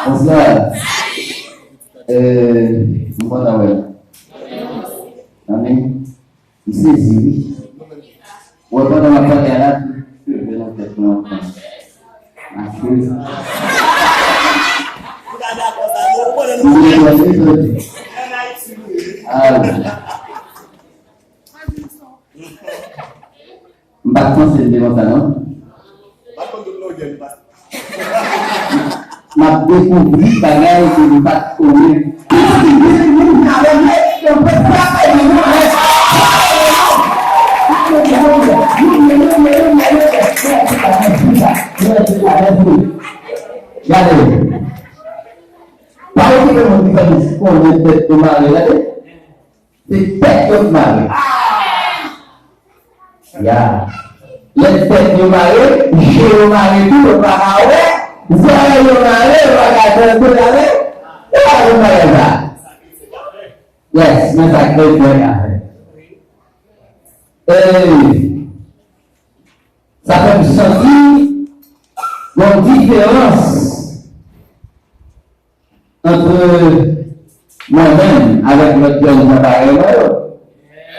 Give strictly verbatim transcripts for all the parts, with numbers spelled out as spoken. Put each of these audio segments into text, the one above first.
Bonsoir. Euh, m kontan wè l. Amen. M sezi, wi. Wè, pandan m ap pale a la, tou leve nan tèt mwen ankò. Mache. M gen dwa de jodi. Ah, wi. M pa t panse l te konsa, non. M ap dekouvri bagay ke m pa t konnen. Gade. Pa okipe moun ki fè nou konnen tèt nou mare, gade. Se tèt yo k mare. Ya. Lè tèt yo mare, je yo mare tou, yo pa ka wè. Zòrèy yo mare, yo pa ka tande, gade. Yo pa konn bagay sa. Yes, men sa k fè byen afè. E sa fè m santi yon diferans ant mwen menm avèk lòt jèn jan parèy mwen yo,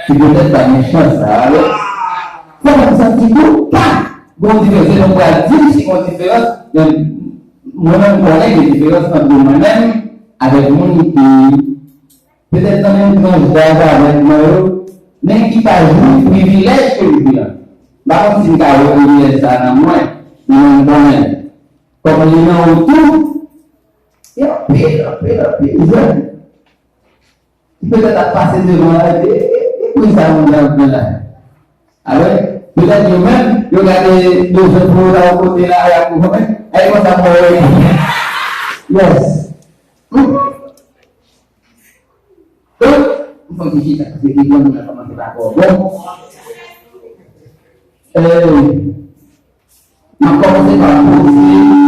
ki petèt pa gen chans sa a, alò, fò mwen santi tou, pa gon diferans. Se nou pral di si gon diferans, men mwen menm m konnen gen diferans ant mwen menm avèk moun ki petèt nan menm tranch daj avèk mwen yo, men ki pa jwi privilèj ke m jwi an. M pa konn si m ka wè privilèj sa a nan mwen, men mwen m konnen. Kòm li nan ou tou, gen anpil, anpil, anpil jèn ki petèt ap pase devan la, epi, e, e, e, pri sa moun nan ap pran la. Alò, petèt yo menm, yo gade bezwen pou yo ta yon kote la, y ap konprann, e konsa mwen wè. Yes. Donk, m fè yon ti chita, paske depi moun nan kòmanse pa twò bon. E, m ap kòmanse pa poze